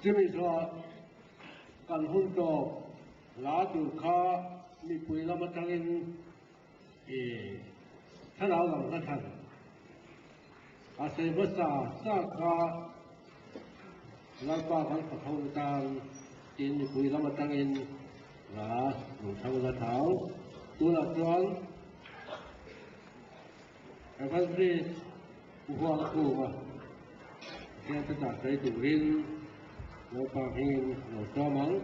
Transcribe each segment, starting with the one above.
Chumi zawh kan hun tawp hla tur kha mipui lam atangin i thlarau lam hla thlan a sawi hmasa sa kha Lalpa kan fak ho tan tiin mipui lam atangin hla lo thlang la thau. Tunah chuan Evangelist Pu Huangkhuma hian ka chah sawi turin Lalpa hmingin lo sawm ang.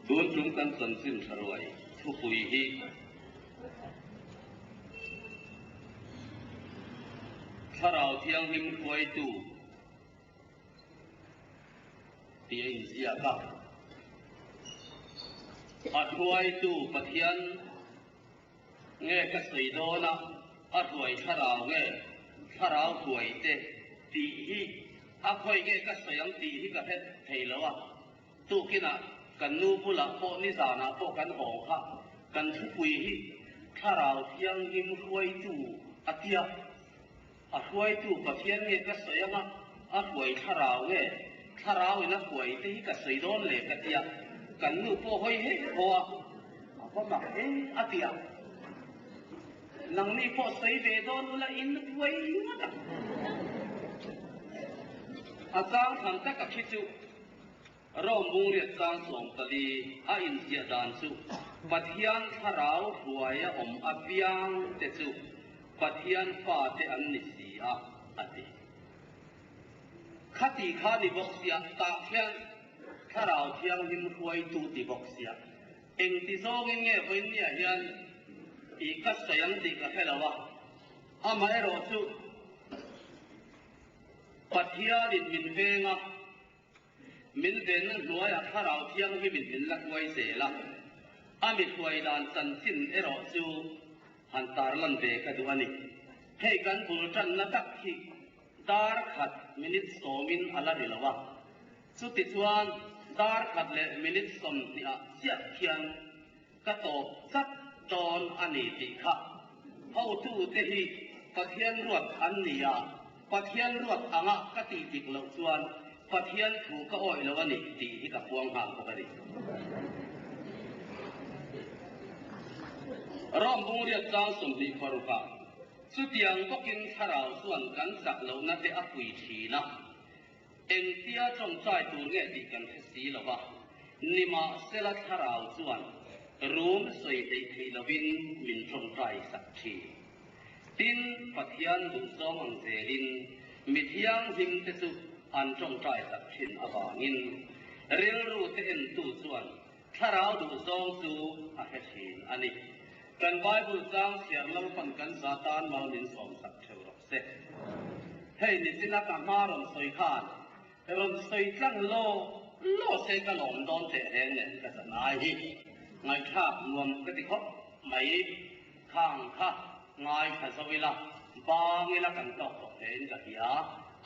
Tun chung kan chanchin tha ruai thupui hi Thlarau Thianghlim hruaitu tih a inziak a. A hruaitu Pathian Nge ka sawi dawn a, a hruai thlarau nge thlarau hruai te tih hi a khawi nge ka sawi ang tih hi ka hre thei lo a, tukinah kan nu bulah pawh nizanah pawh kan hawng kha kan thupui hi thlarau thianghlim hruaitu a tia, a hruaitu Pathian nge ka sawi ang a, a hruai thlarau nge thlarau in a hruai te hi ka sawi dawn le ka tia, kan nu pawh hawi heh haw a, a va mak e a tia, nangni pawh sawi ve dawn ula in buai ngawt ang. A chang thlan tak a khi chu Rome bungriat chang 14 a inziah dan chu Pathian thlarau hruai a awm apiang te chu Pathian fate an ni si a, a ti. Khati kha ni bawk sia, tah khian Thlarau Thianghlim hruaitu ti bawk sia. Engti zawngin nge vawinia hian i ka sawi ang tih ka hre lo a, amaherawhchu Pathianin min veng a, Min venna hnuaiah Thlarau Thianghlimin min la hruai zel a, a mi hruai dan chanchin erawh chu han tarlan ve ka duh a ni. Hei kan bul tanna tak hi dar khat minute sawmin a la ri lo a, chutichuan dar khat leh minute sawmhnihah chiah khian ka tawp chat dawn a ni tih kha hotute hi Pathian ruat an ni a, Pathian ruat anga ka tih dik loh chuan Pathian thu ka awih lo a ni tih hi ka puang nghal bawk a ni. Rom bungriat chang 26 ah chutiang bawkin thlarau chuan kan chak lohna te a pui thin a, Engtia tawngtai tur nge tih kan hre si lo va, nimahsela thlarau chuan rum sawi hleih theih lovin min tawngtai sak thin. Tin, Pathian duhzawng ang zelin mi thianghlim te chu an tawngtai sak thin avangin rilru te entu chuan thlarau duhzawng chu a hre thin a ni. Kan Bible chang chhiar lo pawn kan za tan mal min sawm sak theuh rawh. Se. Hei nichina ka hma rawn sawi khan rawn sawi tlang law law se ka lawm dawn teh reng nen ka chan ai hi ngaihthlak nuam ka ti khawp mai. Khang kha ngaithla zo ila bang ila kan tawk tawh hlein ka hria.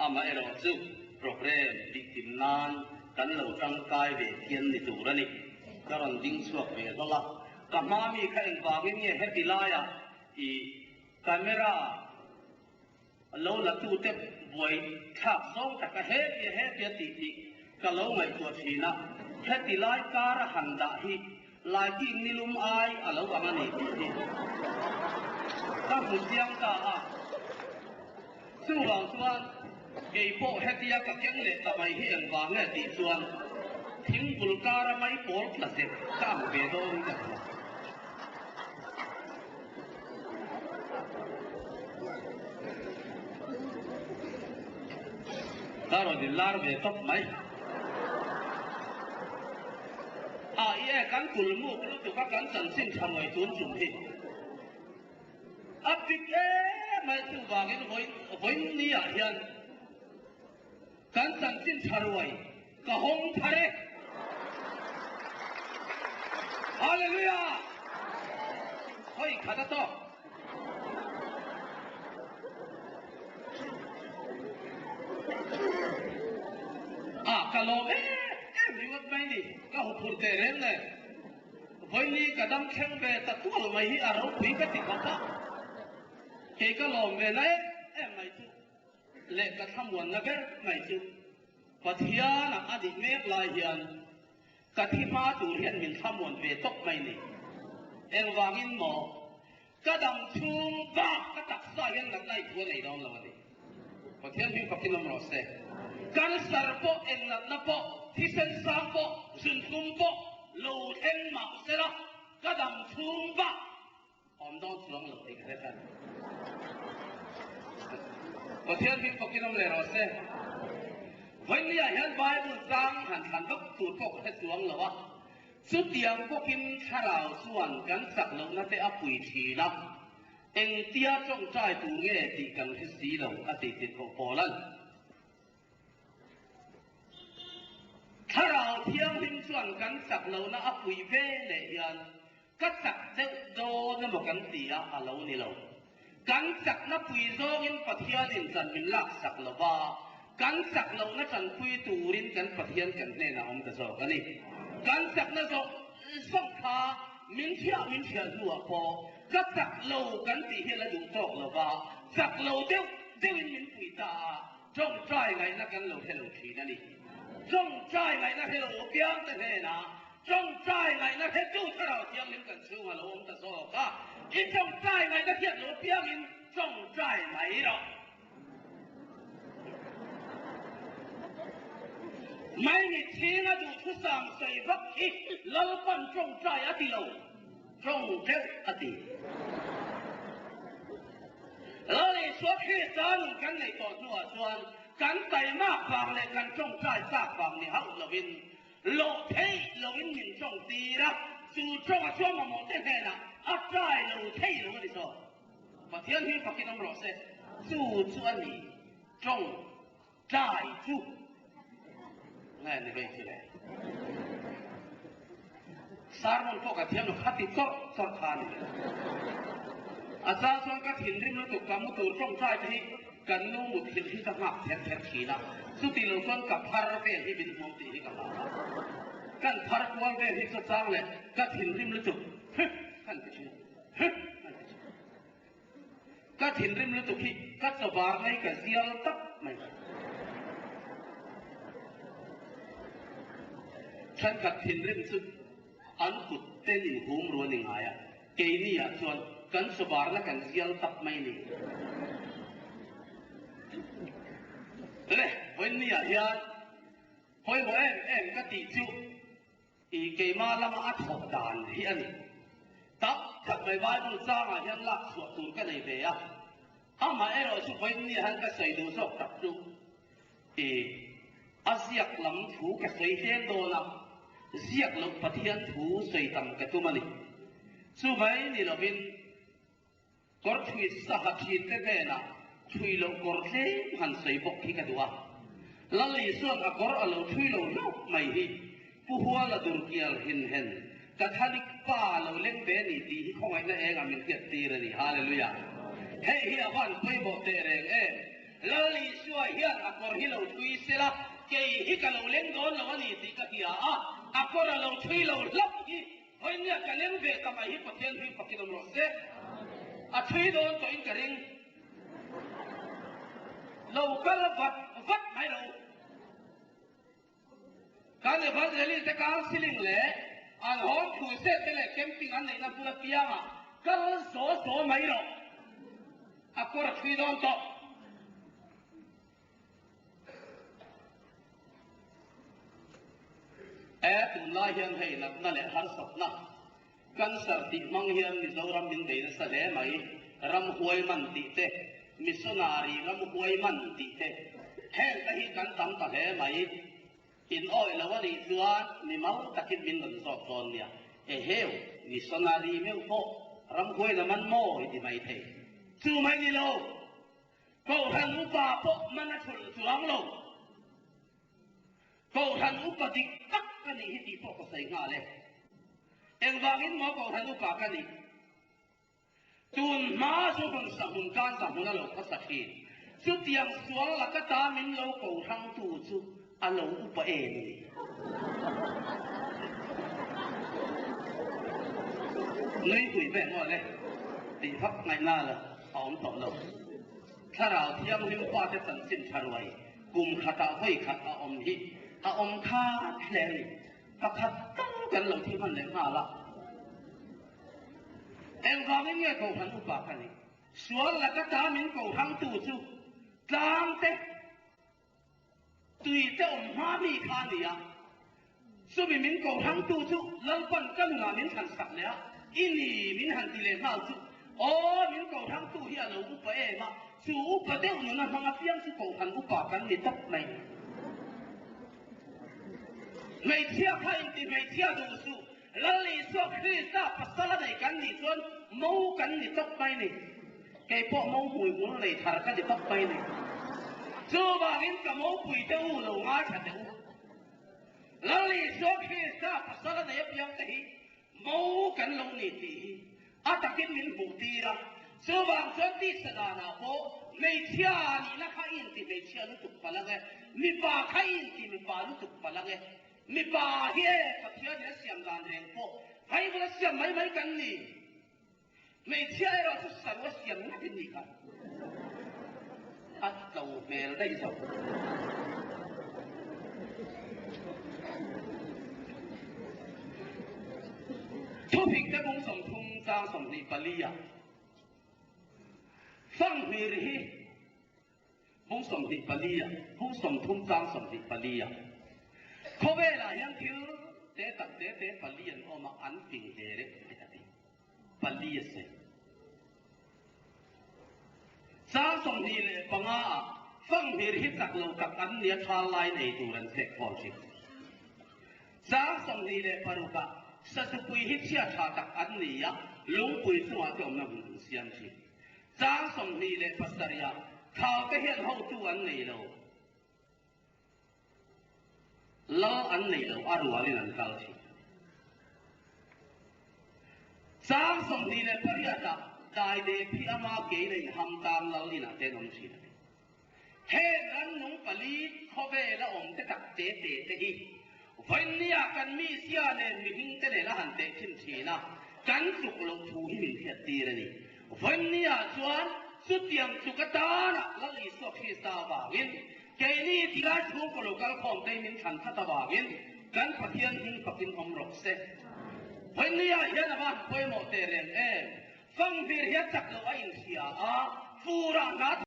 Amaherawh chu program tih kim nan kan lo tangkai ve phian ni tur a ni. Ka rawn ding chhuak ve hlawlh a, ka hma mi kha engvangin nge heti laiah i Camera lo la tute buai thlak zawng taka hetia hetia tih tih ka lo ngaihtuah thin a, heti lai kar a han dah hi lighting nilum ai a lo ang a ni tih hi ka hmu chiang ta a. Chuvang chuan kei pawh hetia ka keng leh ta mai hi engvang nge tih chuan thingbul kara mai pawl tla zet ka ang ve dawn in ka hria. Ka rawn in lar ve tawp mai. A i e kan kul muk lutuk a kan chanchin tha ruai tun chung hi. A pik em mai chuvangin vawiin ni ah hian Kan chanchin tha ruai ka hawng thar e. Hallelujah! Hawi khat a tawk. ka lawm em em ringawt mai ni, ka huphurh teh reng nen. Vawiini ka dam thleng ve ta tual mai hi a ropui ka ti khawp a, kei ka lawm ve na em em mai chu leh ka thlamuanna ber mai chu Pathianah a nih mek lai hian ka thi hma tur hian min thlamuan ve tawp mai ni. Engvangin maw? Ka dam chhung bak ka taksa hian natna i thu a nei dawn lo a ni. Pathian hming fakin awm rawh se. Cancer pawh, eng natna pawh, thisen sang pawh, zunhlum pawh lo thleng mah sela ka dam chhung bak awm dawn chuang lo tih ka hre tan. Pathian hming fakin awm leh rawh se. Vawinia hian Bible chang han thlan vak tur pawh ka hre chuang lo a. Chutiang bawkin thlarau chuan kan chak lohna te a pui thin a, engtia tawngtai tur nge tih kan hre si lo, a ti ti tawh Paula'n. Thlarau thianghlim chuan kan chak lohna a pui ve leh hian ka chak deuh dawn emaw kan ti a, a lo ni lo. Kan chakna pui zawngin Pathianin chan min laksak lo va, kan chak lohna chanpui turin kan Pathian kan hnenah awm ta zawk a ni. Kan chakna zawng zawng kha min thiah min thiah hnuah pawh ka chak lo kan tih hi a la duh tawk lo va, chak lo deuh deuhin min pui ta a, tawngtai ngaihna kan lo hre lo thin a ni. Tawngtai ngaihna hre lo apiangte hnenah Tawngtai ngaihna hretu Thlarau Thianghlim kan chhunga lo awm ta zawk a, i tawngtai ngaihna hriat lo piangin tawngtai mai rawh. Maimi chhinga duhthusam sawi vak hi Lalpan tawngtai a ti lo, tawng deuh a ti. Lal Isua Krista nun kan neih tawh hnuah chuan kan taimak vang leh kan tawngtai chak vang ni hauh lovin Loh theih loin min tawng tir a, chu tawnga chuan mamawh te hnenah a trai lo thei lo a ni zawk. Pathian hi fakin awm rawh se, chu chu a ni, tawng trai chu nge ni vei chu le? Sermon pawh ka thiam lo, kha ti chawrh chawrh kha a ni. A chang chuan ka thinrim lutuk ka mu tur tawngtai te hi Kan nu muthilh hi ka nghak kher kher thin a, chuti lo chuan ka phar vel hi min hmuam tih hi ka hlau a. Kan phar kual vel hi chawchang leh ka thinrim lutuk hih kan ti thin, hih kan ti thin. Ka thinrim lutuk hi ka chawbar mai ka zial tak mai. Thenkhat thinrim chu an kut ten inhum ru a ni ngai a. Keini ah chuan kan chawbarna kan zial tak mai ni. Le, vawiinni ah hian pawimawh em em ka tih chu i keimah lama a thawh dan hi a ni. Tak tak mai Bible changah hian lak chhuah tur ka nei ve a, amaherawh chu vawiinni ah hian ka sawi duh zawk tak chu i a ziak lam thu ka sawi hlem dawn a, ziak loh Pathian thu sawi tam ka tum a ni. Chuvai ni lovin kawr thui saha thinte hnenah thui loh kawr tlem han sawi bawk hi ka duh a. Lal Isuan a kawr a lo thui lo hlauh mai hi Pu Huala Durkial hinhen Catholic pa lo leng ve ni tih hi khawngaihna engah min hriat tir a ni. Hallelujah! Hei hi a van pawimawh teh reng em? Lal Isua hian a kawr hi lo thui sela, kei hi ka lo leng dawn lo a ni tih ka hria a, a kawr a lo thui lo hlauh hi vawinia ka leng ve ta mai hi Pathian hlui fakin awm rawh se. A thui dawn tawhin ka ring. Lo kal vat vat mai lo. Kan Evangelist te counselling leh an home crusade te leh camping an neihna hmun apiangah kal zaw zaw mai rawh. A kawr a thui dawn tawh. E, tunlai hian hei natna leh harsatna, cancer tih hmang hian Mizoram min bei nasa hle mai. Ramhuai man tih te, missionary ramhuai man tih te, heng te hi kan tam ta hle mai. In awih lo a nih chuan mi mau takin min rawn zawk dawn nia. Eheu, missionary meuh pawh ramhuai la man maw i ti mai thei. Chu mai ni lo. Kohhran upa pawh man a thulh chuang lo. Kohhran upa dik tak ka nih hi tih pawh ka sawi nghal e. Engvangin maw Kohhran upa ka nih? Tun hma chu hmun sahmun tan sahmun a lo khawsa thin. Chutiang sual laka ta min lo ko hrangtu chu. a lo upa em a ni. Nui pui ve maw le tih vak ngaihna la a awm tawh lo. Thlarau Thianghlim fate chanchin tha ruai kum khatah vawi khat a awm hi a awm khat hle a ni. Pakhat tal kan lo thi hman leh nghal a. Engvangin nge Kohhran upa ka nih? Sual laka ta min kohrangtu chu tlang te, tui te awm hma mi kha a ni a. Chumi min kohrangtu chu Lalpan ka nunah min thlan sak leh a, i ni min han ti leh nghal chu, aw min kohrangtu hi a lo upa em a, chu upa deuh nuna hmang apiang chu kohhran upa kan ni tawp mai. Hmeichhia kha inti hmeichhia duh suh, Lal Isua Krista pasal a nei kan nih chuan mo kan ni tawp mai ni. Kei pawh mo hmui hmul nei thar ka ni tawp mai ni. Chuvangin ka mopui te u lo ngaithla teh u. Lal Isua Krista pasal a nei apiang te hi mo kan lo ni tih hi a takin min hmuh tir a. Chuvang chuan tisa danah pawh hmeichhia nihna kha i inti hmeichhia lutuk palh ang e, mipa kha i inti mipa lutuk palh ang e. Mipa hi e, Pathian in a siam dan reng pawh Bible a siam mai mai kan ni. Hmeichhia erawh chu saru a siam ngat in nih kha. A tlo hmel daih zawk. Thufing te bung 30 chang 24 ah fanghmir hi Bung 24 ah, bung 30 chang 24 ah, Khawvelah hian thil te tak te te pali an awm a, an fing hle reuh mai a ti. Pali a sawi. Chang 25 ah, Fanghmir hi chak lo tak an nia thal lai nei tur an chhek khawl thin. Chang 26 ah, Sazupui hi chhia tha tak an ni a, lungpui chungah te awmna hmun an siam thin. Chang 27 ah Thaute hian hotu an nei lo, lal an nei lo, a rualin an kal thin. Chang 28 ah Daide phi ama kein a inham tang lal inah te an awm thin a ti. Heng rannung pali khawvela awm te tak te te te hi vawinia kan misia nen mihring te nen a han teh thin thin a, kan tluk loh thu hi min hriat tir a ni. Vawinia chuan chutiang tluk atana Lal Isua Krista avangin keini tilai chhungkaw lo kal khawm te hi min thlan that avangin kan Pathian hming fakin awm rawh se. Vawinia hian a va han pawimawh teh reng em? Fanghmir hian chak loh a inhria a, furah hna.